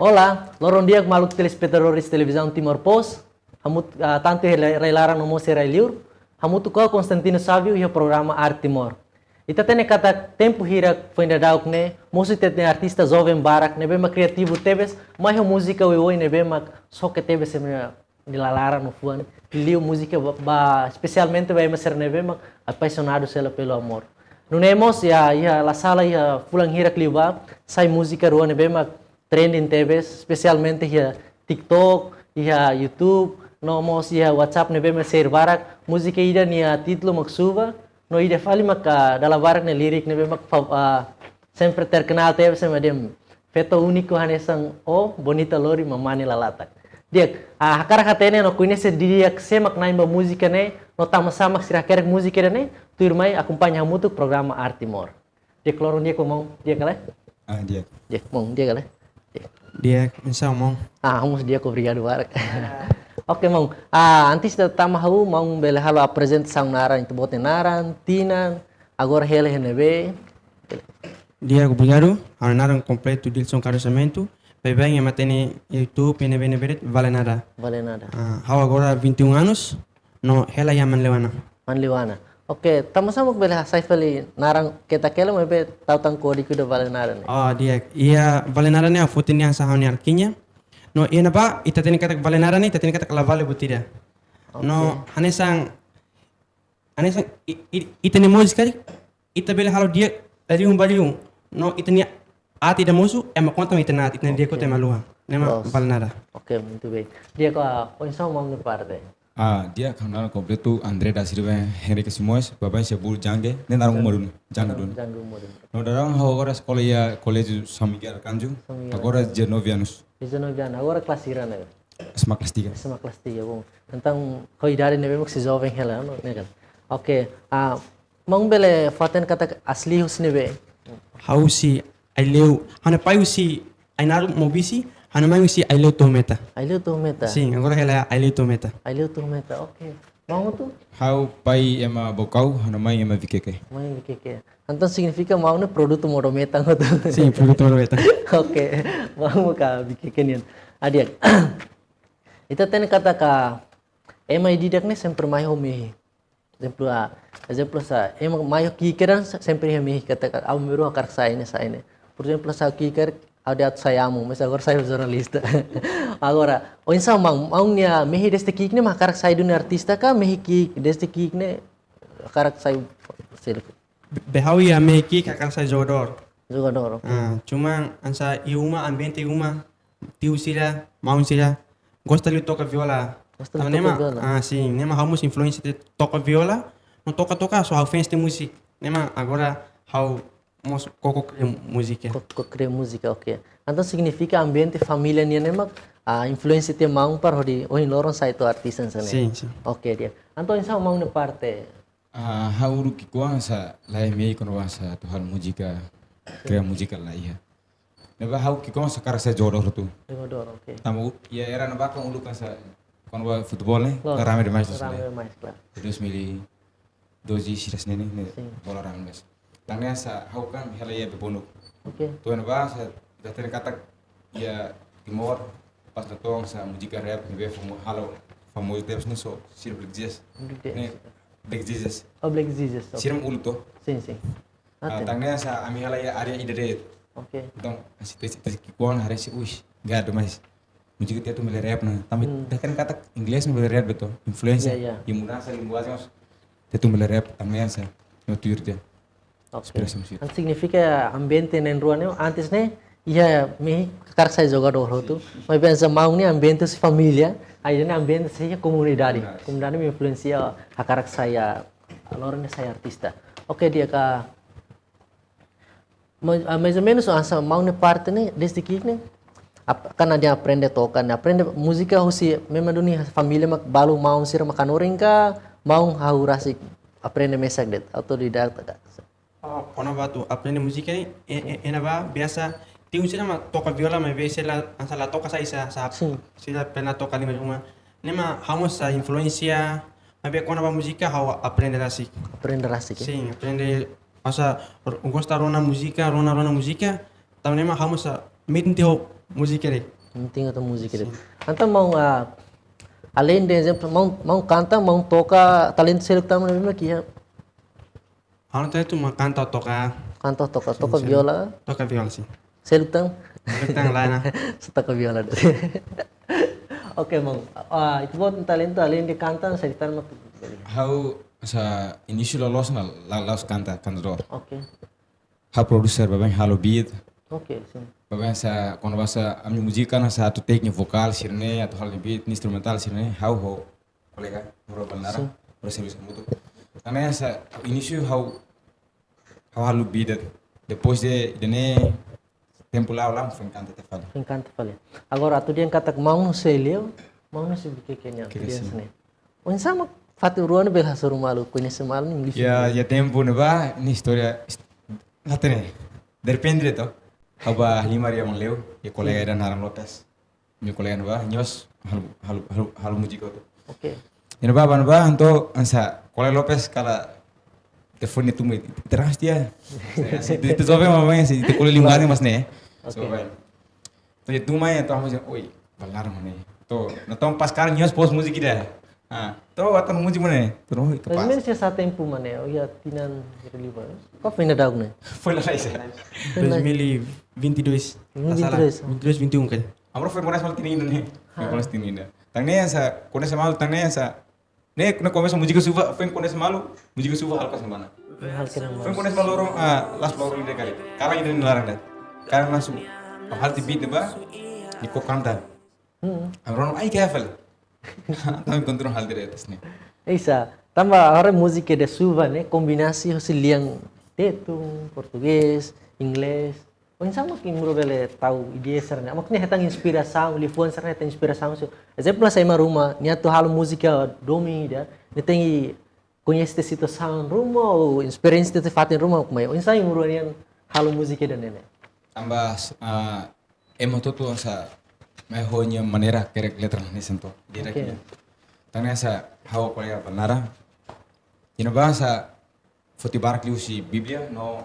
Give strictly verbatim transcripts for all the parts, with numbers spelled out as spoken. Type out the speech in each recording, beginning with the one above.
Olá, loron di'ak maluk telespetadores Televizaun Timor Post. Hamut, ah, tantu iha rai-laran no mós iha rai-liur. Hamutuk ho Constantino Savio iha programa Arte Timor. Ita hatene katak tempu hirak foin daudauk ne'e, mosu ita hatene artista joven barak ne'ebé mak kriativu tebes, mai ho múzika oioin ne'ebé mak xoke tebes ema nia laran no fuan, liu múzika ba, ba, espesialmente ba ema sira ne'ebé mak apaixonadu sira pelo amor. Nune'e mós iha, iha la sala iha fulan hirak liubá, sai múzika rua ne'ebé mak trending tebes, espesialmente iha TikTok, iha YouTube, no mós iha WhatsApp ne'ebé mak share barak, múzika ida nia títulu mak Chuva, no ida fali mak dala barak nia lirik ne'ebé mak fa-, ah, sempre terkenal tebes mak dehan: Feto úniku hanesan ó, bonita lori mamane lalatak. Di'ak, ah, hakarak hatene no koñese didi'ak sé mak na'in ba múzika ne'e, no tanbasá mak sira hakerek múzika ida-ne'e, tuirmai akompaña hamutuk programa Arte Timor. Di'ak, loron di'ak maun, di'ak ka lae? Ah, di'ak. Di'ak maun, di'ak ka lae? Di'ak. Di'ak, oinsá maun? Ah, mós di'ak, obrigadu barak. Oke maun, ah, antes ita tama hahú, maun bele halo aprezentasaun naran, ita-boot nia naran, tinan, agora hela iha ne'ebé? Di'ak, obrigadu. Ha'u-nia naran kompletu Dilson Carlos Sarmento. Baibain ema hatene iha YouTube, iha ne'ebé-ne'ebé de'it Vale Nada. Vale Nada. Ah, ha'u agora vinte e um anos, no hela iha Manleuana. Manleuana. Oke, tanbasá mak bele hasai fali naran ketak hela maibé tau tan kódigu ida Vale Nada ne'e? Oh, di'ak. Iha Vale Nada ne'e ha'u foti nia hanesan ha'u-nia alkunya. No iha ne'ebá, ita hatene katak Vale Nada ne'e, ita hatene katak la vale buat ida. No, oke, hanesan, hanesan i-, i-, ita-nia múzika, ita bele halo di'ak, dari um bali um. No ita-nia aat ida mosu, ema konta mai ita-nia aat, ita-nia di'ak, oke, konta ema haluha. Ne'e mak, loos, Vale Nada. Oke, muito bem. Di'ak, ah, oinsá maun nia parte? Ah, di'ak, ha'u-nia naran kompletu André da Silva Henrique Simões, baibain sira bolu Jange, ne'e naran uma duni, Jange duni. Jange uma duni. No daudaun ha'u agora eskola iha Colégio São Miguel Arcanjo, São Miguel agora Arcanjo. Dezanove anos. Dezanove anos, agora kelas hira ne'e? SMA kelas tiga. SMA kelas tiga, bom. Entaun, ho idade ne'ebé mak sei joven hela, no, ne'e kan? Oke, ah, maun bele fó-hatene katak aslí husi ne'ebé? Ha'u husi Aileu, ha'u-nia pai husi Ainaro Maubisse, ha'u-nia mãe husi Aileu Tohometa. Aileu Tohometa? Sim, agora hela Aileu Tohometa. Aileu Tohometa, oke. Maun hotu? Ha'u pai ema Baucau, ha'u-nia mãe ema Viqueque. Mãe Viqueque. Entaun signifika maun ne'e produtu modo metan hotu? Sim, produtu modo metan. Oke, maun maka Viqueque nian. Ah, di'ak. Ita hatene katak ema ida-idak ne'e sempre mai ho mehi. Ezemplu, ah, ezemplu sá, ema mai ho ki'ik kedan se-, sempre iha mehi katak ha'u mehi rua hakarak sai ne'e, sai ne'e. Por ezemplu sá, ki'ik kedan ha'u dehan atu sai amu, mas agora sai jornalista. Agora, oinsá maun, maun nia mehi dezde ki'ik ne'e mak hakarak sai duni artista ka, mehi ki'ik, dezde ki'ik ne'e hakarak sai sel- Be-, be ha'u iha mehi ki'ik hakarak sai jogadór. Jogadór, oke. Ah, cuma hanesan iha uma, ambiente iha uma, tiu sira, maun sira gosta liu toka viola. Gosta liu toka viola? Tanba ne'e mak, ah, sim, ne'e mak ha'u mós influénsia tiha toka viola, no toka-toka só ha'u fans tiha múzika. Ne'e mak agora ha'u mós koko kria múzika. Ko-, koko kria múzika, oke. Entaun signifika ambiente família nian ne'e mak, ah, influénsia tiha maun para hodi ohin loron sai to'o artista hanesan ne'e? Sim, sim. Oke, di'ak. Entaun oinsá maun nia parte? Ah, ha'u uluk ki'ikoan sá la iha mehi kona-ba sá atu halo múzika, kria múzika la iha. Ne'ebé ha'u ki'ikoan sá hakarak sai jogadór hotu. Jogadór, oke. Tanba u-, iha era ne'ebá kan uluk kan sá, kona-ba futeból ne'e, loos, la rame demais, rame demais, klaru. Dois mil e doze sira-ne'e ne'e, ne'e, sim, bola rame demais. Tan ne'e sá ha'u kan hela iha Bebonuk. Oke. To'o iha ne'ebá sá, ita hatene katak iha Timor, pas ita to'o sá múzika rap, ne'ebé famo-, halo famozu tebes ne'e só sira Black Jesus. Black Jesus. Ne'e, Black Jesus. Oh, Black Jesus, oke. Sira uluk to? Sim, sim. Ah, hatene. Tan ne'e sá ami hela iha área ida de'it. Oke. Entaun, hanesan ita, ita ki'ikoan haree sira, uish, gado mais. Múzika ita atu bele rap ona. Tanba, hmm, ita hatene katak inglés mak bele rap de'it to. Influénsia. Iya, iya. Iha mudansa linguajen mós ita atu bele rap, tan ne'e sá, no tuir dia. Oke. Inspirasaun sira. Entaun signifika ambiente na'in-rua ne'e, antes ne'e, iha mehi hakarak sai jogadór hotu. Sim. Maibé hanesan maun ne'e ambiente husi família, agora ne'e ambiente husi komunidade. Komunidade. Komunidade mak influénsia hakarak sai, ah, loron ne'e sai artista. Oke, di'ak, ah, mais, ah, mais ou menos, ah, hanesan maun nia parte ne'e, dezde ki'ik ne'e, ap-, kan dehan aprende toka, ne'e aprende múzika husi memang duni família mak balu maun sira mak hanorin ka, maun hahú rasik aprende mesak de'it, autodidata ka? Oh, kona-ba atu aprende múzika ne'e, e, e, iha ne'ebá biasa, tiu sira mak toka viola, maibé sira la, hanesan la toka sai sá, sá, sim, sira pernah toka liman uma. Ne'e mak ha'u mós sá influénsia, maibé kona-ba múzika ha'u aprende rasik. Aprende rasik, ya? Sim, aprende, hanesan, r-, gosta rona múzika, rona, rona múzika, tanba ne'e mak ha'u mós sá, metin tiha ho múzika de'it. Penting atu múzika de'it. Entaun maun, ah, além de ezemplu, maun, maun kanta, maun toka, talentu seluk tan ne'ebé mak iha? Ha'u talentu mak kanta, toka. Kanta, toka, sin, toka viola. Toka viola, sin. Seluk tan? Seluk tan lae ona. Só toka viola de'it. Oke, maun. Ah, ita-boot talentu além de kanta, saida tan mak? Ha'u hanesan inísiu loloos ne'e la, la'ós kanta, kantadór. Oke. Ha'u produser, baibain halo beat. Oke, sin. Baibain hanesan, kuandu bá hanesan ami múzika hanesan atu tékniku vokál sira-ne'e, atu halo beat, instrumentál sira-ne'e, ha'u ho kolega, Moro Balnara, sin, produser bisa mutu. Karena hanesan inísiu ha'u, ha'u halo beat. Depois de, de ne'e, tempu la'o la'o, foin kanta tiha fali. Foin kanta fali. Agora, atu dehan katak maun husi Aileu, maun husi Viqueque nian, atu dehan hanesan ne'e. Oinsá mak fatin rua ne'e bele hasoru malu, koñese malu nia iha Lixo? Ya, ya tempu ne'ebá, nia istória, ist-, la hatene. Derrepente de'it. Ha'u bá halimar iha Manleu, iha kolega ida naran Lopes. Nia kolega ne'ebá, nia mós halo, halo, halo, halo múzika hotu. Oke. Nia ne'ebá, bá ne'ebá, entaun hanesan kolega Lopes kala telefone tuma, terus dia. Hanesan, ita, ita joven, mas hanesan, ita ko'alia linguajen, mas ne'e. Oke. Joven. Entaun nia tuma, entaun ha'u dehan, "Oi, Balnara mak ne'e." Entaun, entaun pas karik nia mós post múzika ida. Ah, entaun atan múzika mak ne'e. Entaun, oi, kapás. Mais ou menus iha sá tempu mak ne'e, oh ya, tinan relevans. Kau foin dadauk ne'e? Foin la sai. Dois mil e vinte e dois. Vinte e dois. La sala. Vinte e dois, vinte e um kali. Ami rua foin koñese malu tinan ida ne'e. Foin koñese tinan ida. Tan ne'e hanesan, koñese malu tan ne'e hanesan. Ne'e, ne'e komesa múzika Suva, foin koñese malu, múzika Suva halo kas mana. Halo kas mana. Foin koñese malu rong, ah, las malu rong ida kali. Kalan ida nia laran de'it. Kalan langsung. Ha'u halo tiha beat ne'ebá, nia koko kanta. Hmm. Ami rua, ai, ke fali. Tanba kontrol halo direto, ne'e. Isa, tanba agora múzika de Suva, ne'e, kombinasi husi lian tetun, portugés, inglés. Oinsá mak imi rua bele tau ideia sira-ne'e? Mak ne'e hetan inspirasaun, liafuan sira-ne'e hetan inspirasaun. So, ezemplu, hanesan ema ruma, nia atu halo múzika domin ida, nia tenke koñese situasaun ruma, ou esperiénsia de fatin ruma, mai. Oinsá imi rua nian halo múzika ida-ne'e? Tanba, ah, ema hotu-hotu hanesan, mai ho nia maneira, hakerek letra hanesan ne'e. Direct. Oke. Tan ne'e hanesan, ha'u kolega Balnara. Nia ne'ebá hanesan, foti barak liuhusi Bíblia no,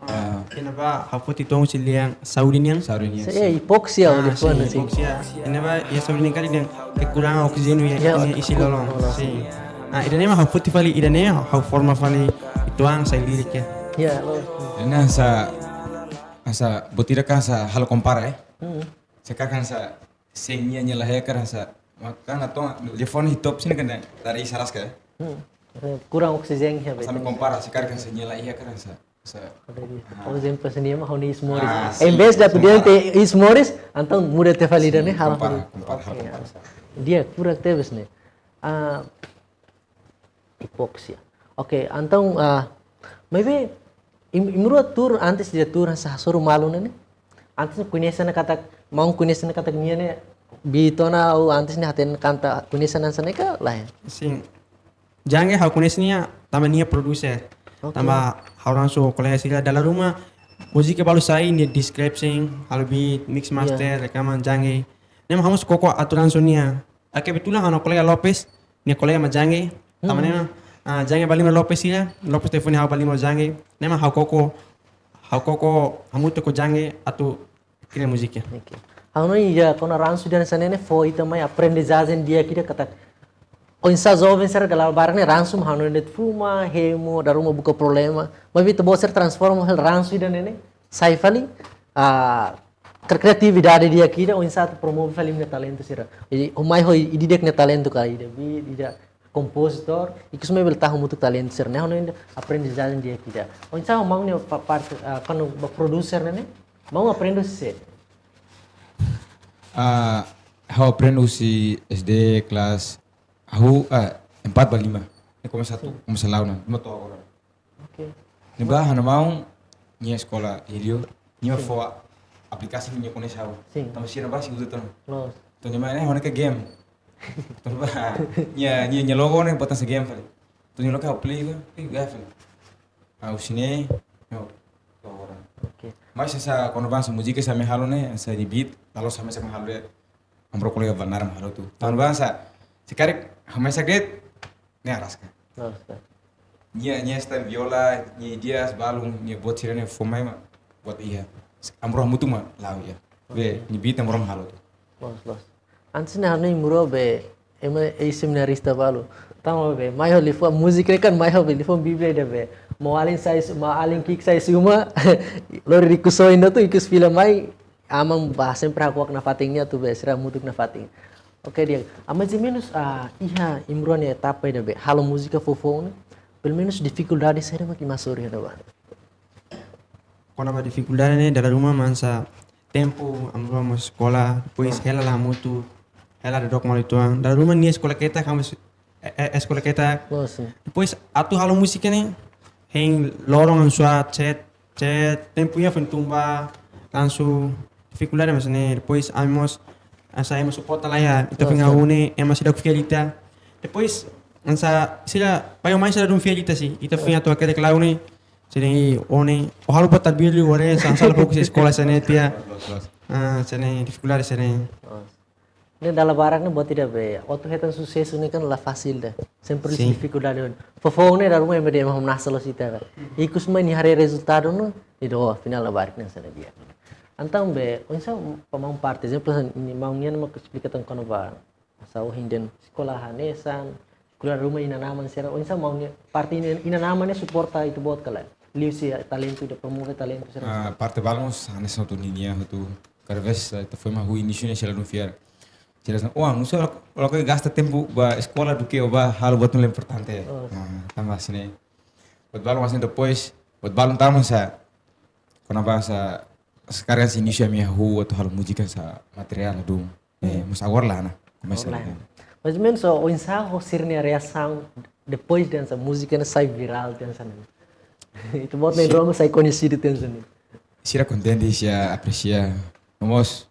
ah, nia ne'ebá ha'u foti uitoan husi lian saúde nian. Saúde nian, se, sin. Hipóksia, ah, liafuan, sin, sin. Hipóksia. Nia ne'ebá iha saúde nian karik dehan kekurangan oksijéniu iha, ya, iha isin lolon. Lolon. Sin. Ah, ida-ne'e mak ha'u foti fali, ida-ne'e ha'u forma fali uitoan, sai lirik. Ya, lolon. Ida-ne'e hanesan, hanesan buat ida hanesan halo kompara, eh. Hmm. Se karik hanesan, se nia, nia la iha karik hanesan, mak ne'e entaun, liafuan hidup sini kan dari saras ka, eh. Hmm. Kurang oksijéniu iha. Hanesan bete kompara, se karik hanesan nia la iha karik hanesan, hanesan. Ada di, ah, por ezemplu, hanesan nia mak ho nia iis-moris. Ah, sin, sin. Em vez de atu dehan iis-moris, entaun muda tiha fali ida-ne'e, sin, halo kompara, fali. Kompara, oke, halo kompara. Ya. Di'ak, kurang tebes ne'e. Ah, hipóksia. Oke, entaun, ah, maybe, im-, imi rua tuur, antes de tuur hanesan hasoru malu ne'e, ne'e? Antes koñese ona katak, maun koñese ona katak nia ne'e, beat ona, ou antes ne'e hatene kanta, koñese ona hanesan ne'e ka lae? Sin. Jangge ha'u koñese nia, tanba nia produser. Oke. Tanba ha'u langsung kolega sira dala ruma, múzika balu sai, nia description, halo beat, mix master, ya, rekaman, jangge. Ne'e mak ha'u mós koko atu langsung nia. Ah, kebetulan ha'u-nia kolega Lopes, nia kolega mak jangge. Hmm. Tanba ne'e, ah, jangge bá halimar Lopes sira, Lopes telefone ha'u bá halimar jangge. Ne'e mak ha'u koko, ha'u koko hamutuk ho jangge atu kria múzika. Oke. Ha'u hanoin ida kona-ba ransu ida hanesan ne'e ne'e fó ita mai aprendizajen di'ak ida katak. Oinsá joven sira dala barak ne'e ransu mak hanoin de'it fuma, hemu, dala ruma buka problema. Maibé ita-boot sira transforma hela ransu ida-ne'e ne'e sai fali, ah, kre-, kreatividade di'ak ida, oinsá atu promove fali imi-nia talentu sira. I, ho mai ho ida-idak nia talentu ka, ida beat, ida kompozitór, ikus mai bele tau hamutuk talentu sira-ne'e, hanoin ida aprendizajen di'ak ida. Oinsá maun nia pa-, parte, ah, kuandu ba produser ne'e ne'e, maun aprende husi sé? Ah, ha'u aprende husi S D kelas, ha'u, ah, empat ba lima. Ne'e komesa atu, sin, komesa la'o ona, lima to'o agora. Oke. Ne'ebá ha'u-nia maun, nia eskola iha li'ur, nia, sin, fó aplikasi nia koñese ha'u. Sin. Tanba sira ne'ebá sei uza tan. Loos. Entaun nia mai, eh, ha'u hanoin katak game. Entaun bá, nia, nia, nia logo ne'e buat hanesan game fali. Entaun nia loke ha'u play ka, eh, game fali. Ha'u sini, yo, logo orang. Oke. Mas hanesan kuandu ba hanesan múzika hanesan ami halo ne'e, hanesan nia beat, la'ós hanesan ami halo de'it. Ami-rua kolega Balnara mak halo hotu. Entaun ba hanesan, se karik, hanesan mesak de'it, ne'e araska. Araska. Nia, nia style viola, nia ideia balun, nia buat sira-ne'e fó mai mak buat iha. Ami-rua hamutuk mak la'o iha. Be, nia beat ne'e maun halo. Loos, loos. Antes ne'e ha'u-nia imrua be, ema eis-seminarista balu. Tanba be, mai ho liafuan múzika ne'e kan mai ho be, liafuan Bíblia ida be. Maun-alin sai, maun-alin ki'ik sai husi uma, lori rikusoin ida atu ikus fila mai, aman bá sempre hakuak nafatin nia atu be, sira hamutuk nafatin. Oke, di'ak. Ah, mais ou menus, ah, iha imrua nia etapa ida be, halo múzika fofoun ne'e, pelumenus difikuldade saida mak imi hasoru iha ne'ebá? Kona-ba difikuldade ne'e, dala ruma manas tempu, ami rua mós eskola, depois hela la hamutuk, hela dodok malu uitoan. Dala ruma nia eskola ketak, ami s-, eh, eh, eskola ketak. Oh, sin. Depois atu halo múzika ne'e, hein loron hanesan chat, chat, tempu iha foin tun ba, langsung difikuldade mós ne'e. Depois ami mós, hanesan ema suporta laiha, ita foin hahú ne'e, ema seidauk fiar ita. Depois, hanesan sira, pai ho mãe sira dun fiar ita sin, ita foin atu hakerek lagu ne'e, sira dehan, "Ih, ó ne'e, ó halo buat ida be liu, ó ne'e, hanesan sala fokus eskola hanesan ne'e tiha." Ah, hanesan ne'e, difikuldade hanesan ne'e. Ne'e dala barak ne'e buat ida be, atu hetan susesu ne'e kan la fasil ida. Sempre difikuldade. Fofoun ne'e dala ruma ema dehan ema hamnasa loos ita kan. Ikus mai nia haree rezultadu ne'e, ida, oh, afinál labarik ne'e hanesan ne'e di'ak. Entaun be, oinsá maun parte, ezemplu, nia maun nian mak esplika tan kona-ba, hanesan ohin dehan eskola hanesan, eskola ruma inan-aman sira, oinsá maun nian, parte inan, inan-aman ne'e suporta ita-boot ka lae? Liuhusi talentu ida, promove talentu sira. Ah, parte balu mós hanesan hotu ninia hotu, kada vez, eh, ita foin mak hahú inísiu ne'e sira la dun fiar. Sira dehan, "Wah, nusa lok-, loke gasta tempu ba eskola duké ó ba halo buat ne'ebé importante." Oh. Ah, tanba hanesan ne'e. Buat balu mós depois, buat balu tanba hanesan, kona-ba hanesan, sekarang hanesan inísiu ami hahú atu halo múzika hanesan materiál la dun. Eh, mas agora la, ne'e? Komesa. Agora la, ne'e? Mais ou menus, ó, oinsá ho sira-nia reasaun depois de hanesan múzika ne'e sai virál tiha hanesan ne'e? Ita-boot nia, sin, drama sai koñesidu tiha hanesan ne'e. Sira kontente, sira apresia. Nomós,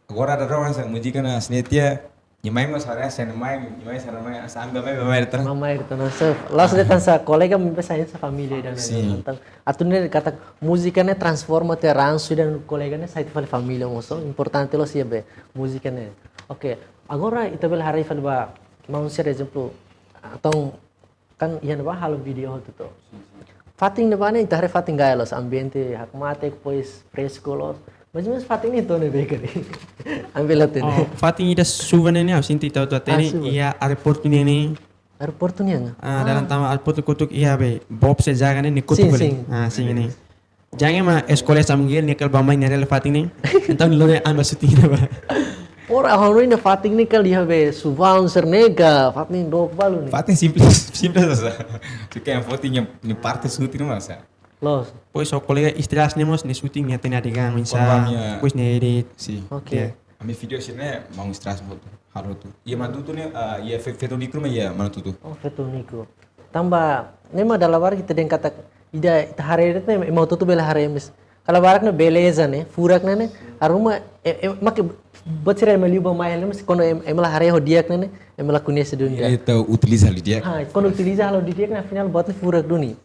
agora dala ruma hanesan múzika ne'e hanesan ne'e tiha, nia mai mós haree hanesan ne'e mai, nia mai hanesan ne'e mai, hanesan ami bá mai, bá mai de'it ona. Bá mai de'it ona, hanesan, la'ós de'it hanesan kolega, maibé sai hanesan família ida. Sin. Entaun, atu nune'e katak múzika ne'e transforma tiha ransu ida ho kolega ne'e sai tiha fali família mós, importante loos iha be múzika ne'e. Oke, agora ita bele haree fali ba maun sira, ezemplu, entaun kan iha ne'ebá halo vídeo hotu to. Fatin ne'ebá ne'e ita haree fatin gaya loos, ambiente hakmatek, depois fresku loos. Mais ou menus fatin ne'e to'o ne'ebé kali? Ami bele hatene. Oh, fatin ida subar ne'e, ne'e ha'u sente ita hotu hatene, ah, subar, iha aeroportu nian ne'e. Aeroportu nian? Ah, dalan tama aeroportu kotuk iha be, bob se jaga ne'e, ne'e kotuk. Sin, bele, sin. Ah, sin ne'e. Jang ema eskola San Miguel ne'e kala bá mai ne'e rele fatin ne'e. Entaun lori ami bá shooting ne'ebá. Ora, ha'u hanoin ne'e fatin ne'e kala iha be Suvaun sira ne'e ka, fatin dook balu ne'e. Fatin simples, simples hanesan. Só ke ema foti nia, nia parte shooting ne'e mós hanesan. Loos. Depois só kolega Estrelas ne'e mós nia shooting nia hatene adegan, hanesan. Kona-ba nia. Depois nia edit. Sin. Oke. Ya. Ami vídeo sira-ne'e maun Estrelas mós halo hotu. Iha Manututu ne'e, ah, iha Fe-, Feto Úniku mak iha Manututu. Oh, Feto Úniku. Tanba, ne'e mak dala barak ita dehan katak, ida ita haree de'it ne'e, ema hotu-hotu bele haree mós. Kala barak ne'e beleza ne'e, furak ne'e ne'e, dala ruma, e, e, mak buat sira ema liu bá mai ne'e, mas kuandu em-, ema la haree ho di'ak ne'e ne'e, ema la koñese duni. Ita utiliza halo di'ak. Ah, kuandu utiliza halo di'ak ne'e afinál buat ne'e furak duni.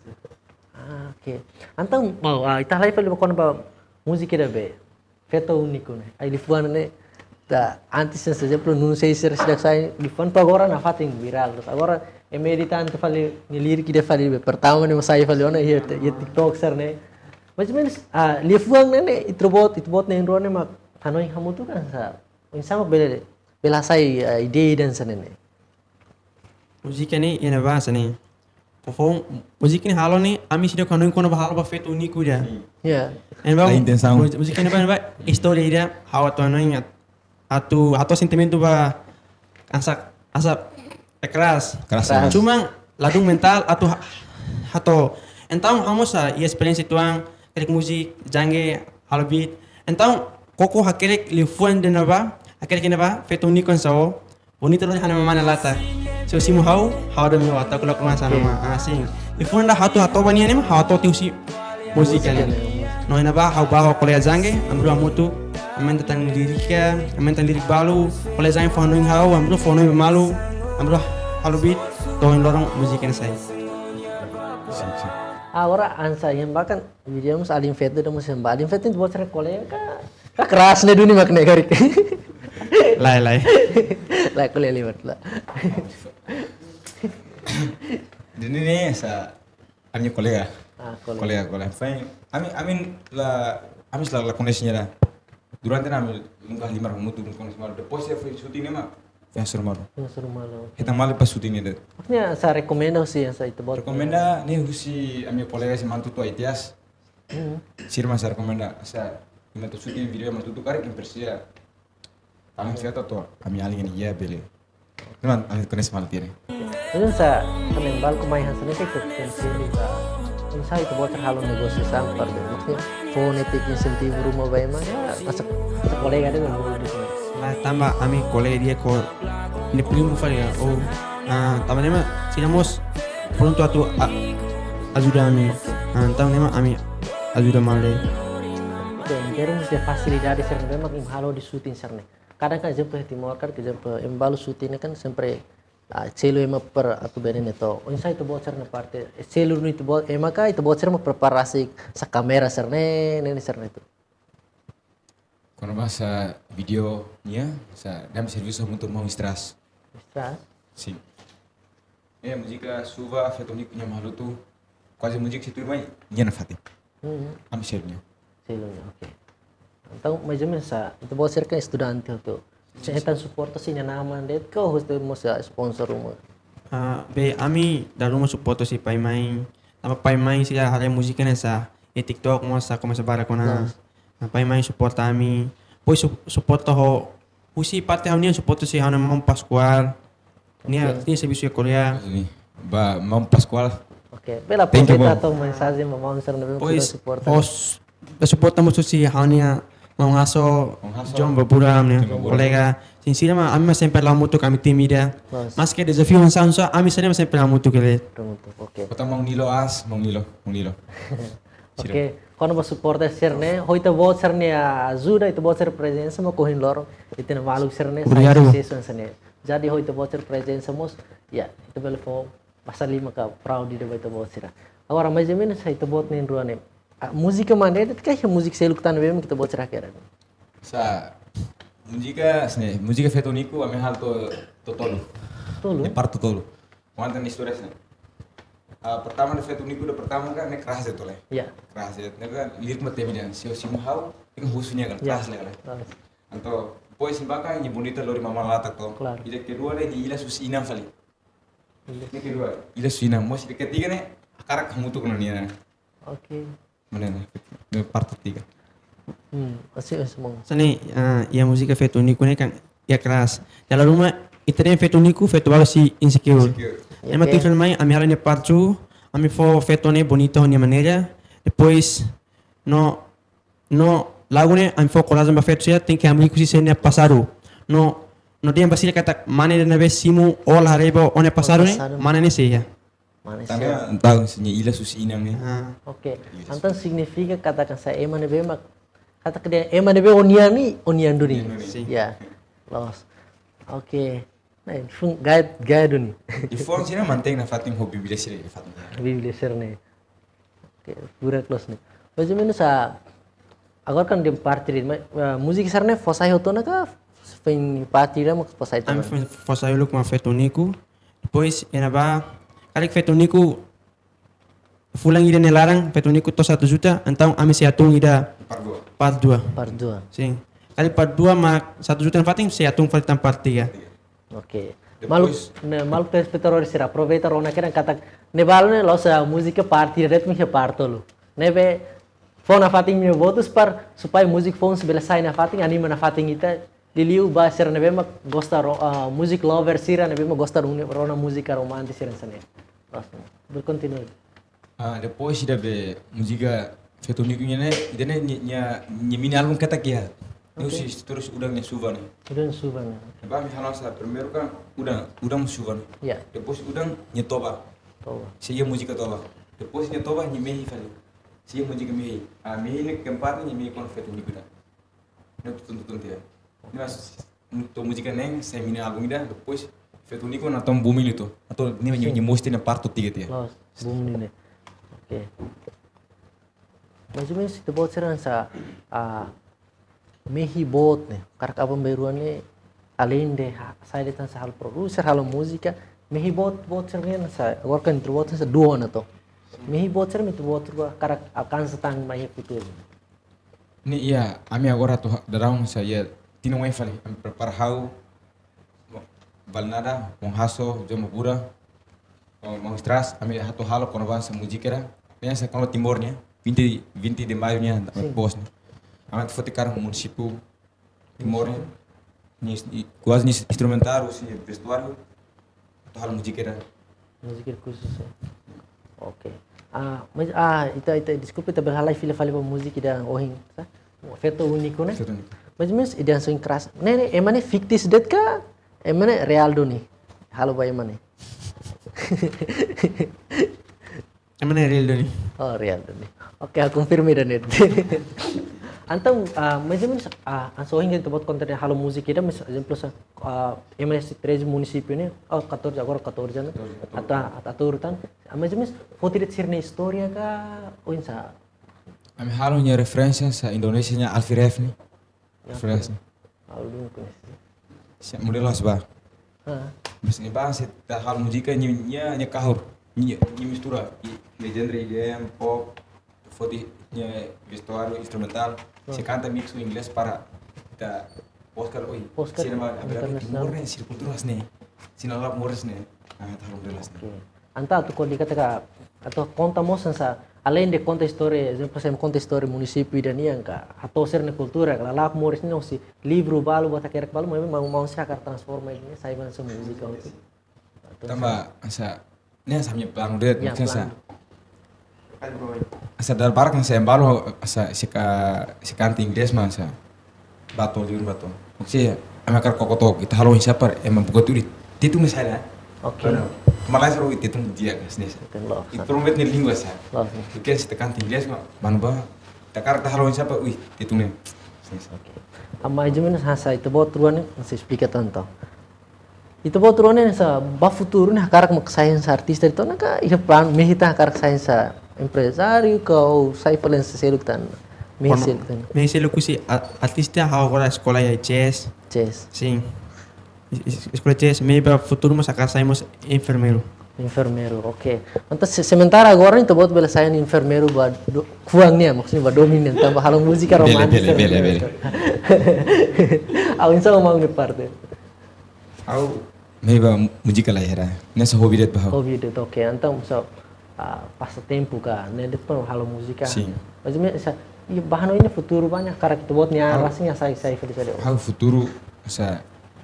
Ah, oke. Entaun, mau, ah, ita halai fali kona-ba múzika ida be. Feto Úniku ne'e. Ai liafuan ne'e, ta, antes ne'e, por ezemplu, nunsa sira seidauk sai liafuan, to'o agora nafatin virál. Terus agora ema edita tiha fali, nia lirik ida fali be pertama ne'e mós sai fali ona iha, iha TikTok sira ne'e. Mais ou menus, ah, liafuan ne'e ne'e, ita-boot, ita-boot na'in-rua ne'e mak hanoin hamutuk hanesan. Oinsá mak bele, bele hasai, ah, ideia hanesan ne'e. Múzika ne'e, iha ne'ebá hanesan ne'e. Fofoun, múzika ne'e halo ne'e, ami seidauk hanoin kona-ba halo ba Feto Úniku ida. Sin. Ya. Iha ne'ebá, a intensaun. Múz-, múzika ne'ebá, ne'ebá, istória ida, ha'u atu hanoin, atu, atu sentimentu ba, hanesan, hanesan, keras. Keras. Keras. Cuma, ladún mentál, atu ha-, hato'o. Entaun, ha'u mós, ah, iha esperiénsia uitoan, hakerek múzika, Jangge, halo beat. Entaun, koko hakerek liafuan ida ne'ebá, hakerek ida ne'ebá, Feto Úniku hanesan, bonitu loos ha'u-nia mamana lata. Se simu ha'u, ha'u atu mai, ha'u atu kolo kolo hanesan, oke, nama, ah, sin. Liafuan ida ha'u atu hato'o ba nia ne'e, ha'u hato'o tiha husi múzika ne'e. Múzika ne'e. No iha ne'ebá ha'u bá ho kolega Jangge, ami rua hamutuk, ami tenta tan lirik, ami tenta tan lirik balu, kolega Jangge fó hanoin ha'u, ami rua fó hanoin malu, ami rua halo beat, to'o ohin loron múzika ne'e sai. Sin, sin. Agora hanesan iha ne'ebá kan, vídeo mós alin feto ida mós iha ne'ebá. Alin feto ida-boot sira kolega ka, ka keras ne'e duni mak ne'e karik. Lae, lae. Lae, kolega liwat la. Duni ne'e hanesan ami-nia kolega. Ah, kolega. Kolega, kolega. Foin, ami, ami la, ami la, la koñese nia ida. Durante ne'e ami nunka halimar hamutuk, nunka halimar. Depois iha foin shooting ne'e mak, iha halimar. Halimar. Hetan malu ba shooting ne'e de'it. Maksudnya, sá rekomenda husi, sá ita-boot? Rekomenda ne'e husi ami kolega sira Manatutu Aitias. Sira mak sá rekomenda, sá, imi atu shooting vídeo Manatutu karik imi presiza. Ami feto to, ami alin iha bele. Teman, ami koñese malu tiha ne'e. Maibé sá, kami bal ku mai hanesan ne'e ke ke sini ka. Oinsá ita-boot halo negosiasaun para, maksudnya, fó netik insentivu ruma ba ema, ya, masak, masak kolega de'it, malu di sini. Tanba ami kolega di'ak, ne'e primu fali ya, oh, ah, tanba ne'e mak, sira mós prontu atu a-, ajuda ami. Ah, tanba ne'e mak ami ajuda malu. Oke, jadi mesti fasilidade sira ne'ebé mak imi halo di shooting sira-ne'e. Kadang kan, ezemplu, iha Timor, kan, ezemplu, ema balu shooting ne'e kan sempre, ah, selu ema para atu bele ne'e to. Oinsá ita-boot sira-nia parte, selu ne'e ita-boot, ema ka ita-boot sira mak prepara sá, sá kámera sira-ne'e, ne'e, ne'e sira-ne'e tu. Kona-ba sá vídeo nian, sá, ami servisu hamutuk ho maun Stras. Stras? Sin. Eh, múzika Chuva, feto Nico nia malu tu. Kuaze múzika sei tuir mai, nia nafatin. Hmm. Ami selu nia. Selu nia, oke. Entaun, mais ou menus sá, ita-boot sira kan estudante hotu. Sá, hetan suporta sira-nia naran de'it ka, husi mós sá sponsor ruma? Ah, be, ami dala ruma suporta husi pai-mãe. Tanba pai-mãe sira haree múzika ne'e sá, iha TikTok mós sá komesa barak ona. Loos. Ah, pai-mãe suporta ami. Depois su-, suporta ho, husi parte ha'u-nian suporta husi ha'u-nia maun Pascoal. Nia, oke, nia servisu iha Koreia. Ne'e, ba maun Pascoal. Oke, bele, thank you, aproveita maun, atu mensajen ba maun sira ne'ebé mak suporta. Depois, os, suporta mós husi ha'u-nia maun Aso, maun Aso, John Babura, ne'e, John Babura, kolega. Sin, sira mak, ami mak sempre la'o hamutuk, ami tim ida. Loos. Maske dezafiu hanesan sá, ami sira mak sempre la'o hamutuk hela. Hamutuk, oke. Kota maun Nilo As, maun Nilo, maun Nilo. Sira. Oke, kona-ba suporta sira-ne'e, ho ita-boot sira-nia ajuda, ita-boot sira-nia prezensa, mak ohin loron ita-nia maluk sira-ne'e sai susesu hanesan ne'e. Jadi ho ita-boot sira-nia prezensa mós, ya, ita bele fó basa liman ka proud ida ba ita-boot sira. Agora, mais ou menus sá ita-boot na'in-rua ne'e, ah, múzika mak ne'e de'it ka iha múzika seluk tan ne'ebé mak ita-boot sira hakerek? Sá, múzika, sá ne'e, múzika feto Nico, ami halo to-, totolu. Totolu? Ne'e parte totolu. Konta nia istória sá ne'e. Ah, pertama ne'e feto Nico ida pertama kan ne'e keras de'it, tole. Ya. Keras de'it. Ne'e kan lirik mak temi dehan, se ó simu ha'u, ne'e kan husu nia kan, ya, keras ne'e kan. Keras. Entaun, depois ne'ebá kan nia bonita lori mamá latak to. Klaru. Ida kedua ne'e, nia ilas husi inan fali. Ilas. Ne'e kedua, ilas husi inan. Mós ida ketiga ne'e, hakarak hamutuk ona nian. Oke. Mana ne'e? Ne'e parte tiga. Hmm, asik, asik, maun. Sá ne'e, ah, iha múzika feto Nico ne'e kan, iha keras. Dala ruma, ita dehan feto Nico, feto balu sei insecure. Insecure. Ema, oke, tuir fali mai, ami halo ne'e part two, ami fó feto ne'e bonita ho nia maneira. Depois, no, no lagu ne'e, ami fó korajen ba feto sira, tenke hamriik husi sira-nia pasadu. No, no dehan ba sira katak mane ida ne'ebé simu ó la haree ba ó-nia pasadu ne'e, pasadu, mane ne'e sei iha. Manis. Tanba ya, tahu sini ilas husi inan ne'e. Ah. Oke. Ilas. Entaun signifika katak sá, ema ne'ebé mak, katak dehan ema ne'ebé ó-nian ne'e, ó-nian duni. Ó-nian duni. Sin. Ya. Loos. Oke. Nah, fun guide, guide duni. I fó sira mantein nafatin ho Bíblia sira, nafatin. Bíblia sira-ne'e. Oke, pura close ne'e. Mais ou menus sá, agora kan dehan parte de'it, ma-, ah, múzika sira-ne'e fó sai hotu ona ka, foin parte ida mak fó sai tan? Ami fó, fó sai uluk mak feto Nico. Depois, iha ne'ebá, karik feto Nico, fulan ida nia laran, feto Nico to'o satu juta, entaun ami sei hatún ida part dua. Part dua. Part dua. Sin. Karik part dua mak satu juta nafatin, sei hatún fali tan part tiga. Oke. Depois, maluk, ne'e, maluk telespetadór sira, aproveita rona kedan katak ne'e balu ne'e la'ós múzika parte ida de'it, maibé parte tolu. Ne'ebé fó nafatin imi-nia votus para supaya múzika foun sei bele sai nafatin, anima nafatin ita, liuliu ba sira ne'ebé mak gosta ro-, ah, music lover sira ne'ebé mak gosta rona, rona múzika romántika sira hanesan ne'e. Loos, bele kontinua. Ah, depois ida be múzika feto Nico nian ne'e, ida-ne'e nia, nia, nia mini álbum ketak iha. Oke. Ne'e husi, terus Udan nia Chuva ne'e. Udan Chuva ne'e. Ne'ebá ami halo sá, primeiru kan Udan, Udan Chuva ne'e. Ya. Depois Udan nia Toba. Toba. Sei iha múzika Toba. Depois nia Toba nia Mehi fali. Sei iha múzika Mehi. Ah, Mehi ne'e keempat ne'e nia Mehi kona-ba feto Nico ida. Ne'e tutun-tutun tiha. Ne'e mas, to'o múzika neen, sai mini álbum ida, depois feto Nico natoon boom liu to. Atu ne'e, sin, nia, nia mós iha parte tiga tiha. Loos, boom ne'e. Oke. Mais ou menus ita-boot sira hanesan, ah, mehi boot ne'e, karik aban-bainrua ne'e, além de ha-, sai de'it hanesan halo produser, halo múzika, mehi boot, boot sira ne'e hanesan, agora kan ita-boot hanesan duo ona to. Mehi boot sira, ita-boot rua hakarak alkansa tan mai iha futuru. Ne'e iha, ami agora atu ha-, daudaun sa iha tinan oin fali, ami prepara ha'u, Valnada, Bom Hasso, João Mabura, Bom, Bom Stras, ami atu halo kona-ba hanesan múzika ida. Ne'e hanesan kona-ba Timor nian, vinte, vinte de maio nian, Sim. pos ne'e. Ami atu foti karik munisípiu Timor nian. Ne'e, i, kuaze ne'e instrumentál, husi vestuáriu, atu halo múzika ida. Múzika ida khusus, ya. Oke. Ah, mas, ah, ita, ita, deskulpa, ita bele halai fila fali ba múzika ida ohin, sa? Feto Único, ne'e? Feto Único. Mas, mas, ida hanesan keras. Ne'e, ne'e, ema ne'e fiktif de'it ka? Ema ne'e reál duni. Halo ba ema ne'e. Ema ne'e reál duni. Oh, reál duni. Oke, ha'u konfirma ida-ne'e. Entaun, ah, mais ou menos, ah, hanesan ohin ita-boot konta dehan halo múzika ida, mais, ezemplu, sa, ah, ema ne'e husi treze munisípiu ne'e, oh, catorze, agora catorze, ne'e? Catorze, catorze. Atu, atu, atu urutan. Ah, mais ou menos, foti de'it sira-nia istória ka, oinsá? Ami halo nia referénsia hanesan Indonézia nia Alfie Rev ne'e. Ya, Referénsia. Halo duni koñese. Sa modelu hanesan ba. Ah. Mas ne'e ba se ita halo múzika nia, nia, nia kahur. Nia, nia mistura. I, nia genre E D M, pop, foti nia vestuáriu instrumentál. Ah. Se kanta mix ho inglés para ita Oscar, oi. Oscar Sira ba, a ver, internasionál. Timor ne'e, sira kultura hanesan ne'e. Sira la moris ne'e. Ah, ita halo modelu hanesan ne'e. Oke. Entaun atu kodi katak, atu konta mós hanesan, além de konta istória, ezemplu, se konta istória munisípiu ida-nian ka, hato'o sira-nia kultura, lala'ok moris ne'e husi livru balu, buat hakerek balu, maibé maun, maun sei hakarak transforma ida-ne'e sai ba hanesan múzika hotu. Tanba hanesan, ne'e hanesan ha'u-nia planu de'it, Ya, maksudnya hanesan, planu. hanesan dala barak hanesan ema balu, hanesan se ka-, se kanta inglés mak hanesan bato, liur bato. Maksudnya, ami hakarak koko tok, ita halo oinsá para ema buka tuh di, Tetun ne'e saida. Oke. Benar. Malah seru Tetun di'ak, hanesan ne'e. Tetun loos. I promet ne'e língua sa. Loos. Oke, se ita kanta inglés mak, manu ba, ita hakarak ita halo oinsá para, ui, Tetun ne'e. Hanesan ne'e. Oke. Ah, mais ou menos hanesan ita-boot rua ne'e, hanesan esplika tan to. Ita-boot rua ne'e hanesan ba futuru ne'e hakarak mak sai hanesan artista de'it ona ka, iha planu, mehi tan hakarak sai hanesan emprezáriu ka, ou sai fali hanesan seluk tan? Mehi Ono, seluk tan. mehi seluk husi a-, artista, ha'u agora eskola iha jazz. Jazz. Sim. Es-, es-, eskola jazz, mehi ba futuru mós hakarak sai mós enfermeiru. Enfermeiru, oke. Entaun se-, sementara agora ne'e ita-boot bele sai enfermeiru ba do-, kuang nian, maksudnya ba domin nian, tanba halo múzika Bele, romántiku bele, bele, bele. Ha'u insya Allah maun nia parte. Ha'u mehi ba múzika la iha. Ne'e hanesan hobi de'it ba ha'u. Hobi de'it, oke. Entaun hanesan, ah, pasatempu ka, ne'e de'it para halo múzika. Sim. Mais ou menos hanesan, i ba hanoin nia futuru ba ne'e hakarak ita-boot nia Ha'u, rasik nia sai, sai fali saida? Ha'u futuru, hanesan,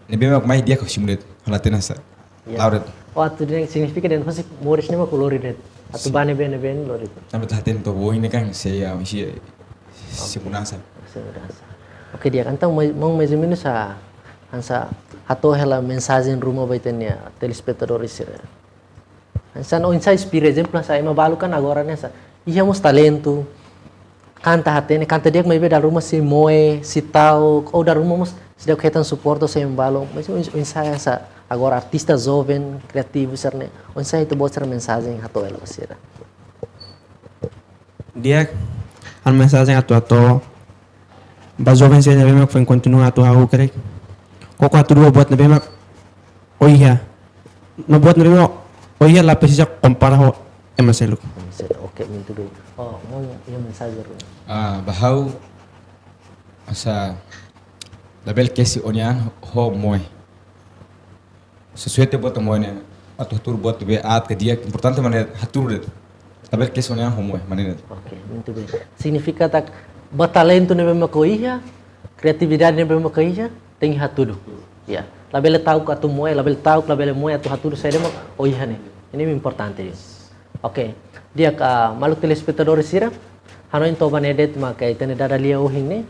ne'ebé mak mai di'ak ka simu de'it, halo hatene hanesan. Ya. La'o de'it. Oh, atu dehan signifika dehan husi moris ne'e mak lori de'it. Atu Sim. ba ne'ebé ne'ebé lori de'it. Tanba ita hatene to'o ohin ne'e kan, se ya, se, se Oke. mudansa. Se mudansa. Oke, di'ak, entaun, mai-, maun mais ou menos hanesan, hanesan hato'o hela mensajen ruma ba ita-nia telespetadór sira. Hanesan oinsá inspira, ezemplu hanesan ema balu kan agora ne'e hanesan iha mós talentu, kanta hatene, kanta di'ak maibé dala ruma sei moe, sei ta'uk, ou dala ruma mós seidauk hetan suporta husi ema balu, mais oins-, oinsá hanesan agora artista joven, kriativu sira-ne'e, oinsá ita-boot sira-nia mensajen hato'o hela ba sira? Di'ak, ha'u-nia mensajen atu hato'o ba joven sira ne'ebé mak foin kontinua atu hahú karik. Koko hatudu buat ne'ebé mak ó iha. No buat ne'ebé mak ó iha la presiza kompara ho ema seluk. Ema seluk, oke, muito bem. Oh, maun iha mensajen ruma? Ah, ba ha'u, hanesan, labele kesi ó-nia an ho moe. Sesuai ho buat moe ne'e, atu hatudu buat ne'ebé aat ka di'ak, importante mak ne'e hatudu de'it. Labele kesi ó-nia an ho moe, mak ne'e de'it. Oke, muito bem. Signifika katak, ba talentu ne'ebé mak ó iha, kriatividade ne'ebé mak ó iha, tenke hatudu. Ya. Labele ta'uk atu moe, labele ta'uk, labele moe atu hatudu saida mak ó iha ne'e. Ne'e importante. Oke. Di'ak, ah, maluk telespetadór sira, hanoin to'o ba ne'e de'it mak ita-nia dada lia ohin ne'e.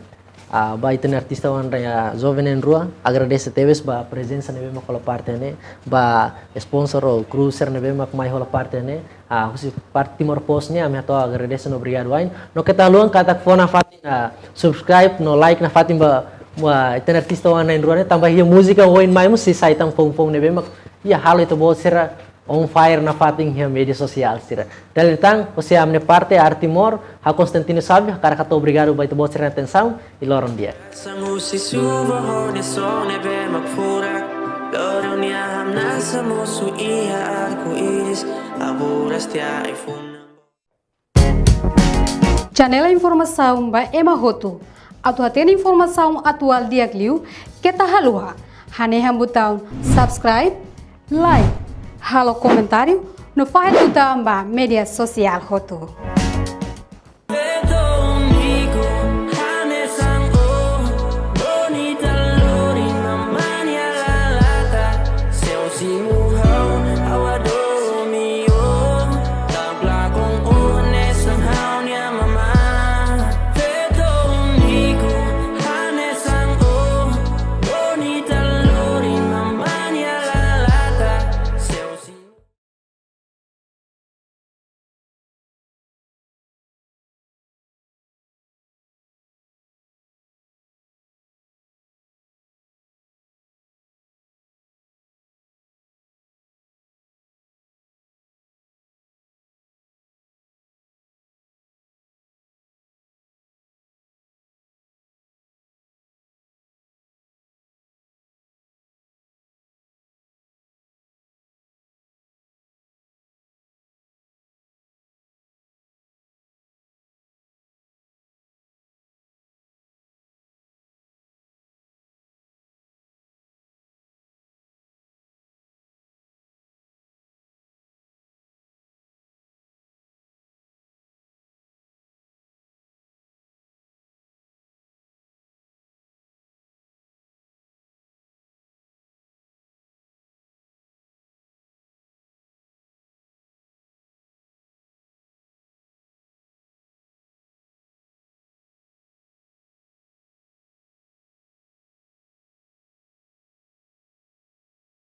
Ah, ba ita-nia artista oan, ah, joven na'in-rua, agradese tebes ba prezensa ne'ebé mak hola parte ne'e, ba sponsor ou kru sira ne'ebé mak mai hola parte ne'e. Ah, husi parte Timor Post nian, ami hato'o agradese no obrigadu wa'in. No keta haluha katak fó nafatin, ah, subscribe no like nafatin ba, ba ita-nia artista oan na'in-rua ne'e, tanba iha múzika oin mai mós sei sai tan foun-foun ne'ebé mak, iha halo ita-boot sira on fire nafatin iha média sosiál sira. Dala ida tan, husi ami-nia parte, Arte Timor, ha'u Constantino Sábio, hakarak hato'o obrigadu ba ita-boot sira-nia atensaun, i loron di'ak. Sang husi chuva ho nia son ne'ebé mak furak, loron nia hamnasa mosu iha arku-íris, aburas tiha ai-funan. Janela informasaun ba ema hotu. Atu hatene informasaun atuál di'ak liu, keta haluha hanehan butaun subscribe, like, halo komentáriu no fahe tutan ba média sosiál hotu.